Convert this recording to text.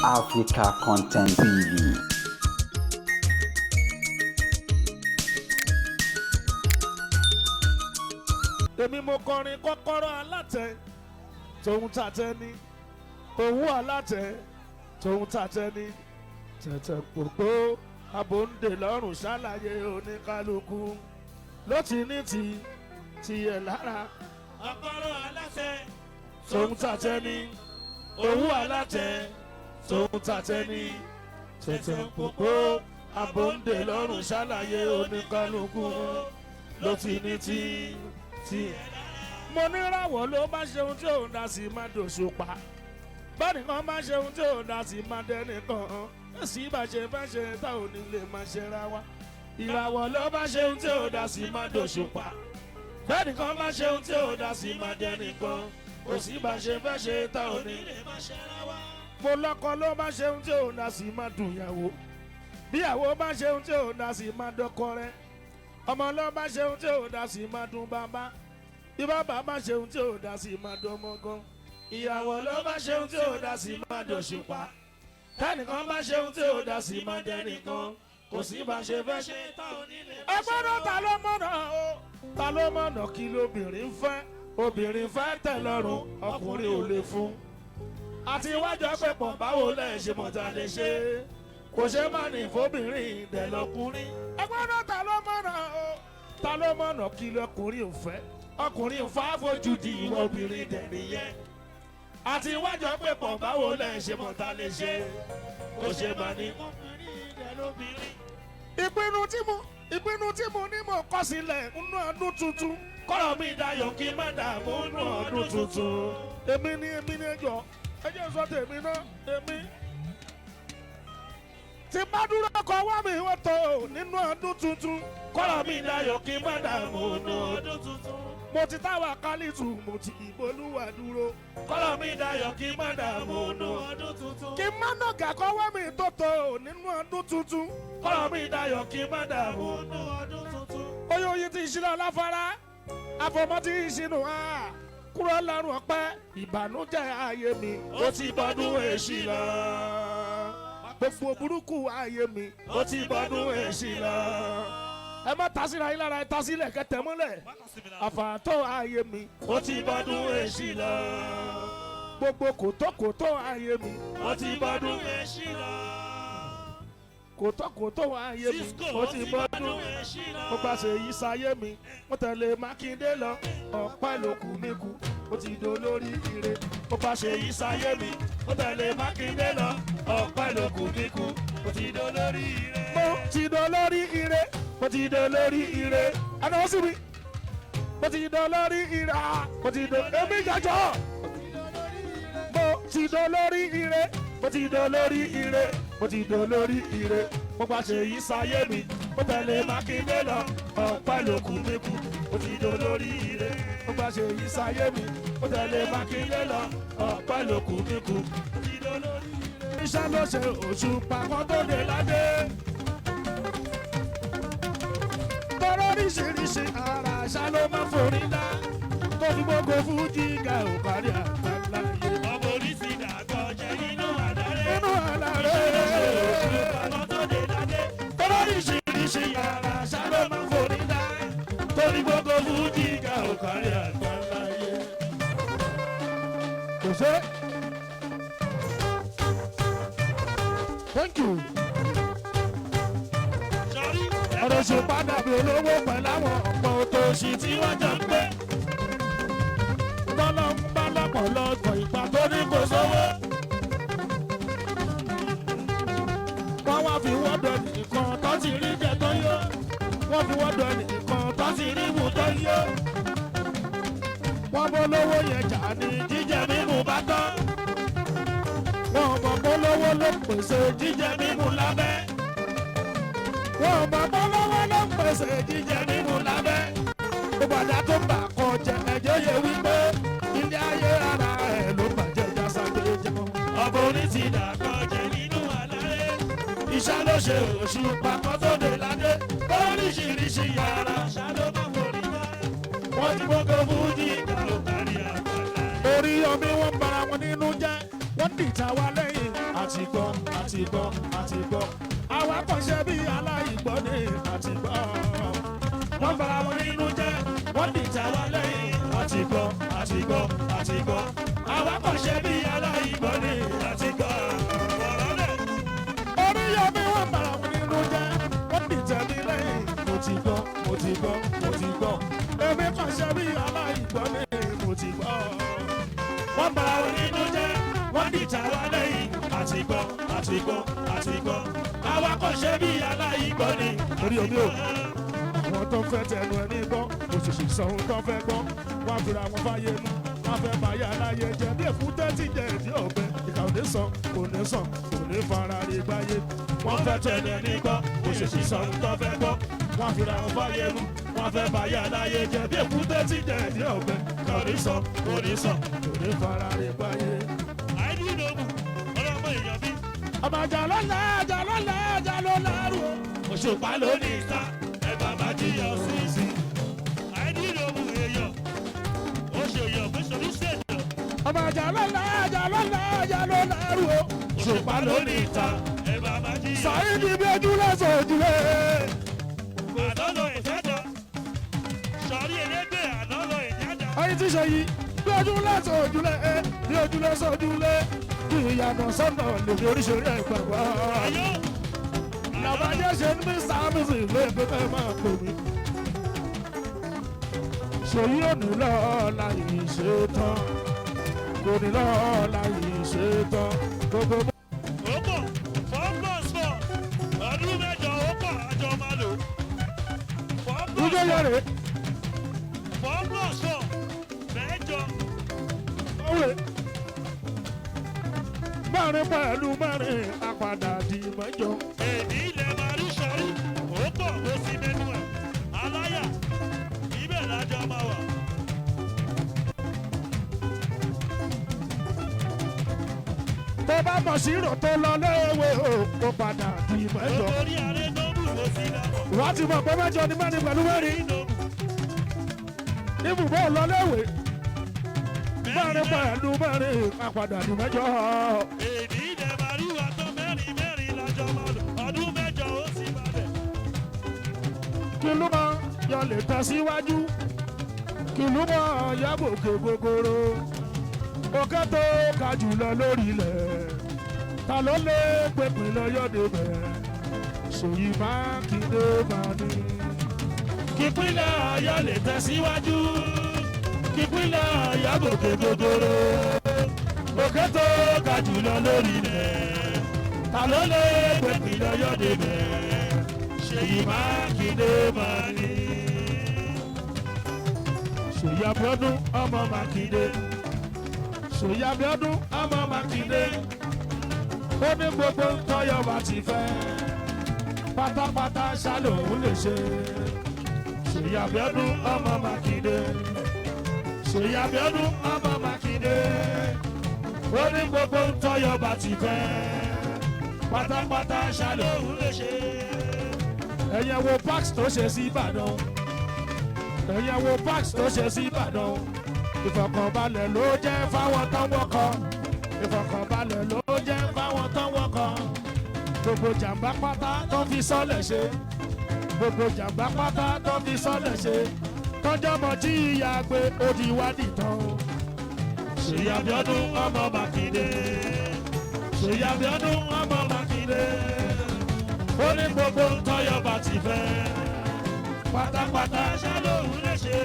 Africa Content TV. Èmi mo kọrin kọ́kọ́rọ́ alátẹ tòun tàtẹ ní òwú alátẹ tòun tàtẹ ní tẹ̀tẹ̀ pòpò abòǹde lọ́rùn ṣàlàyé oníkálukú ló ti ní ti tiẹ̀ lára. Ọkọ̀rọ̀ aláṣẹ Tòun tàtẹ ní òwú alátẹ tòun tàtẹ ní tẹ̀tẹ̀ pòpò abòǹde lọ́rùn ṣàlàyé oníkálukú ló ti ní ti tiẹ̀. Mo níràwọ̀ ló bá ṣe ohun tí òun dá sí máa dòṣùpá, bọ́nìkan bá ṣe ohun tí òun dá sí máa dẹ́nìkan sì bá ṣe fẹ́ ṣe tá ò ní lè máa ṣe ra wa. Ìràwọ̀ ló bá ṣe ohun tí òun dá sí máa dòṣùpá, bọ́nìkan bá ṣe ohun tí òun dá sí máa dẹ́nìkan kò sí bá ṣe fẹ́ ṣe tá ò ní lè má ṣe ra wa. Mo lọ́kọ ló bá ṣe ohun tí òun dá sí máa dùn ìyàwó, bíyàwó bá ṣe ohun tí òun dá sí máa dọ́kọ rẹ̀, ọmọ ló bá ṣe ohun tí òun dá sí máa dùn bàbá, bí bàbá bá ṣe ohun tí òun dá sí máa dùn ọmọ gan. Ìyàwó ló bá ṣe ohun tí òun dá sí máa dòṣùpá, tẹnìkan bá ṣe ohun tí òun dá sí máa dẹnìkan kò sí bá ṣe fẹ́ ṣe. Ṣé tá ò ní lè má Ẹ ṣe gbọ́dọ̀ ra wa. ta ló mọ̀nà o, ta ló mọ̀nà kí lóbìnrin fẹ́? Obìnrin fẹ́ tẹ́ lọ́rùn, ọkùnrin ò lè fún. Àti iwájú pẹ̀pọ̀ báwo lẹ̀ ṣe mọ̀ ta lè ṣe, kò ṣe má ní fóbìnrin dẹ̀ lọkùnrin. Ẹ gbọ́dọ̀ ta ló mọ̀nà o, ta ló mọ̀nà kí lọkùnrin ò fẹ́? Ọkùnrin ò fà fojú di ìwọ obìnrin dẹ̀ nìyẹn. Àti iwájú pẹ̀pọ̀ báwo lẹ̀ ṣe mọ̀ ta lè ṣe, kò ṣe má ní. Ọkùnrin dẹ̀ lóbìnrin. Ìpinnu tí mo ní mo kọ sílẹ̀ nínú ọdún tuntun, kọ́rọ̀ mi dayọ̀ kí n má dààmú nínú ọdún tuntun. Èmi ni ẹjọ́ ẹ jẹ́ sọ tèmi náà èmi. Tí bá dúró kọ wá mi wọ́n tó nínú ọdún tuntun, kọ́rọ̀ mi dayọ̀ kí n má dààmú nínú ọdún. Ọdún tuntun. Mo ti táwa kálítù, mo ti ìbolúwa dúró, kọ́rọ̀ mi dayọ̀ kí n má dààmú nínú Ọdún tuntun. kí n má nàgà kọ́ wá mi tó tó nínú ọdún tuntun, kọ́rọ̀ mi dayọ̀ kí n má dààmú. Ọdún tuntun. Oyún oyin ti ṣílẹ̀ ọláfárá àfọmọ́ ti ṣinú a kúrò lọ́rùn ọpẹ́ ìbànújẹ́ ayé mi ó ti bọ́dún èṣì lọ. Gbogbo burúkú ayé mi ó ti bọ́dún èṣì lọ. Ẹ má ta síra yín lára, ẹ ta sílẹ̀ kẹtẹ mọ́lẹ̀. Àfàtọ́ ayé mi ó ti bọ́dún èṣì lọ. Gbogbo kòtòkòtò ayé mi ó ti bọ́dún Èṣì lọ. kòtòkòtò ayé mi Cisco ó ti bọ́dún èṣì lọ. Mo bá ṣe yí sáyé mi, mo tẹ̀lé Mákindé lọ, ọ̀pẹ́ ló kù mí kú, mo ti dolórí ire. Mo bá ṣe yí sáyé mi, mo tẹ̀lé Mákindé lọ, ọ̀pẹ́ ló kù mí kú, mo ti dolórí ire. Mo ti dolórí ire, mo ti dolórí ire, ẹnu wọ́n sì mi. Mo ti dolórí ire, ah, mo ti do èmi jọjọ. Mo ti dolórí ire, mo ti dolórí ire, mo ti dolórí ire. Mo bá ṣe yí sáyé mi, mo tẹ̀lé Mákindé lọ, ọ̀pẹ́ ló kù mí kú, mo ti dolórí ire. Mo bá ṣe yí sáyé mi, mo tẹ̀lé Mákindé lọ, ọ̀pẹ́ ló kù mí kú, mo ti dolórí ire. Iṣẹ́ ló ṣe Òṣùpá kan tó dé ládé. Tọ́rọ oríṣiríṣi ara àṣà ló máa forí dá. Tó fi gbogbo fújì ga ò kárí àgbàlá yé. Ọmọ oríṣi dàgbọ́ jẹ́ nínú àdárẹ́. Inú àlàré. Ọmọ tó dé ládé. Tọ́rọ oríṣiríṣi ara àṣà ló máa forí dá. Tó fi gbogbo fújì ga ò kárí àgbàlá yé. Kò ṣe. Thank you. Sọrí Ọ̀rọ̀ Òṣùpá dàbí olówó pẹ̀lú àwọn ọ̀pọ̀ òtòṣì tí wọ́n jọ ń gbé. Bọ́lá ń bá lọ́pọ̀lọpọ̀ ìgbà tó ní kò sówó. Wọ́n wá fi wọ́dọ̀ nìkan tó ti rí jẹ tó yó. Wọ́n fi wọ́dọ̀ nìkan tó ti rí mu tó yó. Wọ́n bó lówó yẹn jà ní jíjẹ mímu bá tán. Wọ́n mọ̀ bó lówó ló pèsè jíjẹ mímu lábẹ́. Wọ́n mọ̀ bó lówó ló pèsè jíjẹ mímu lábẹ́. Gbogbo àdá tó ń bà kọ jẹ ẹ̀jẹ̀ yẹ wípé ilé ayé ara ẹ̀ ló bàjẹ́ jásá-gbé jẹun. Ọmọ oríṣi dàgbọ́ jẹ́ nínú àdárẹ́. Iṣẹ́ ló ṣe Òṣùpá kan tó dé ládé, oríṣiríṣi yàrá. Àṣà ló máa forí dá. Wọ́n ti gbogbo fújì Ìgbà ò kárí àgbàlá. Orí omi wọn bara wọn nínú jẹ́, wọ́n dìtà wá lẹ́yìn. Àti gbọ́, àti gbọ́, àti gbọ́. Àwa kàn ṣe bí aláìgbọ́ ni àti gbọ́. Wọ́n fara wọn nínú jẹ́, wọ́n dìtẹ̀ wá lẹ́yìn. Àti gbọ́, àti gbọ́, àti gbọ́. Àwa kàn ṣe bí aláìgbọ́ ni àti gbọ́. Ọ̀rọ̀ lẹ̀. Oríyọmí wọ́n fara wọn nínú jẹ́, wọ́n dìtẹ̀ mí lẹ́yìn. Mo ti gbọ́, mo ti gbọ́, mo ti gbọ́. Èmi kàn ṣe bí aláìgbọ́ ni mo ti gbọ́. Wọ́n fara wọn nínú jẹ́, wọ́n dìtẹ̀ wá lẹ́yìn. Àti gbọ́, àti gbọ́, àti gbọ́. Àwa kàn ṣe bí aláìgbọ́ ni àti Oríyọmí o. gbọ́. Àwọn tó ń fẹ́ tẹnu ẹni gbọ́, òṣìṣì sọ ohun tó fẹ́ gbọ́. Wọ́n á fira wọn fáyé mú, wọ́n á fẹ́ báyà láyé jẹ. Bí èkúté ti jẹ ìdí ọ̀bẹ, ìkà ò ní sàn, kò ní sàn, kò ní fara rí gbáyé. Wọ́n fẹ́ tẹnu ẹni gbọ́, òṣìṣì sọ ohun tó fẹ́ gbọ́. Wọ́n fira wọn fáyé mú, wọ́n fẹ́ báyà láyé jẹ. Bí èkúté ti jẹ ìdí ọ̀bẹ, ìkà ò ní sàn, kò ní sàn, Kò ní fara rí gbáyé. Àìdí ìdòwú, ọlọ́mọ èèyàn bí. Ọmọ àjà lọ́la, àjà lọ́la, àjà ló lárú o. Òṣùpá ló ní ìta, ẹ bàbá jíyọ sísì. Àìdí ìdòwú èèyàn, ó ṣe èèyàn pé sọ̀rọ̀ ṣèjọ. Ọmọ àjà lọ́la, àjà lọ́la, àjà ló lárú o. Òṣùpá ló ní ìta, ẹ bàbá jíyọ. Sàyídì bí ojú lọ́sọ̀ ojúlé. Àdọ́lọ ìjẹ́jọ, sọ̀rí elégbè àdọ́lọ ìjẹ́jọ. Ayé tí ṣe yìí bí ojú lọ́sọ̀ ojúlé, bí ojú lọ́sọ̀ ojúlé. Bí ìyànà sọ́nà lèmi oríṣiríṣi ẹ̀gbàgbọ́. Ayọ́ Làbàjẹ́ ṣe ní mí sáàmùsì lóye pé máa pè mí. Ṣèyí ò ní lọ́ọ̀la yìí ṣe tán. Kò ní lọ́ọ̀la yìí ṣe tán. Gbogbo ó pọ̀ 4 + 4 ọdún 8 ó pọ̀ àjọ máa lò. Four ijó plus yẹn rèé. 4 + 4 8. Òwe. Mẹ́rin pẹ̀lú mẹ́rin apàdà di 8. Èdè ilẹ̀ máa rí sọrí, ó pọ̀ ó sì mẹ́nu ẹ̀. Aláyà, ibẹ̀ lájọ máa wà. Tó bá mọ̀ sírò tó lọ léèwé o, ó padà di 8. Nítorí ààrẹ nọ́bù ló sì dábọ̀. Wàá ti mọ̀ pé 8 ni mẹ́rin pẹ̀lú mẹ́rin. Ibùbọ̀ lọ léèwé. Mẹ́rin pẹ̀lú mẹ́rin apàdà di 8. Èdè ilẹ̀ máa rí wa tán mẹ́rin mẹ́rin lájọ máa lò. Ọdún 8 ó sì balẹ̀. Kìlú mọ yọ lè tẹ̀síwájú. Kìlú mọ yàgòkè gogoro. Òkè tó ga jùlọ lórí ilẹ̀. Ta ló lè pèpè lọ́yọ̀dé bẹ̀? Ṣèyí Mákindé máa ní. Kípínlẹ̀ Ọ̀yọ́ lè tẹ̀síwájú. Kípínlẹ̀ Ọ̀yọ́ gòkè gogoro. Òkè tó ga jùlọ lórí ilẹ̀. Ta ló lè pèpè lọ́yọ̀dé bẹ̀? Ṣèyí Mákindé máa ní. Ṣèyí Abíọ́dún ọmọ Mákindé. Ṣèyí Abíọ́dún ọmọ Mákindé. Ó ní gbogbo tọ́yọ̀ bá ti fẹ́. Pátápátá ṣá lòun lè ṣe. Ṣèyí Abíọ́dún ọmọ Mákindé. Ṣèyí Abíọ́dún ọmọ Mákindé. Ó ní gbogbo tọ́yọ̀ bá ti fẹ́. Pátápátá ṣá lòun Lòun lè ṣe. Ẹ̀yẹ̀ wo parks tó ṣe sí Ìbàdàn. Ẹ̀yẹ̀ wo parks tó ṣe sí Ìbàdàn. Ìfọ̀kànbalẹ̀ ló jẹ́ fáwọn tán wọ́kọ̀. Ìfọ̀kànbalẹ̀ ló jẹ́ fáwọn tán wọ́kọ̀. Gbogbo jàǹbá pátá tó fi sọ́lẹ̀ ṣe. Gbogbo jàǹbá pátá tó fi sọ́lẹ̀ ṣe. Tọ́jọ́ mọ tí ìyá gbé ó di wádìí tán. Ṣèyí Abíọ́dún ọmọ Mákindé. Ṣèyí Abíọ́dún ọmọ Mákindé. Ó ní gbogbo tọ́yọ̀ bá ti fẹ́. Pátápátá Ṣá lòun lè ṣe.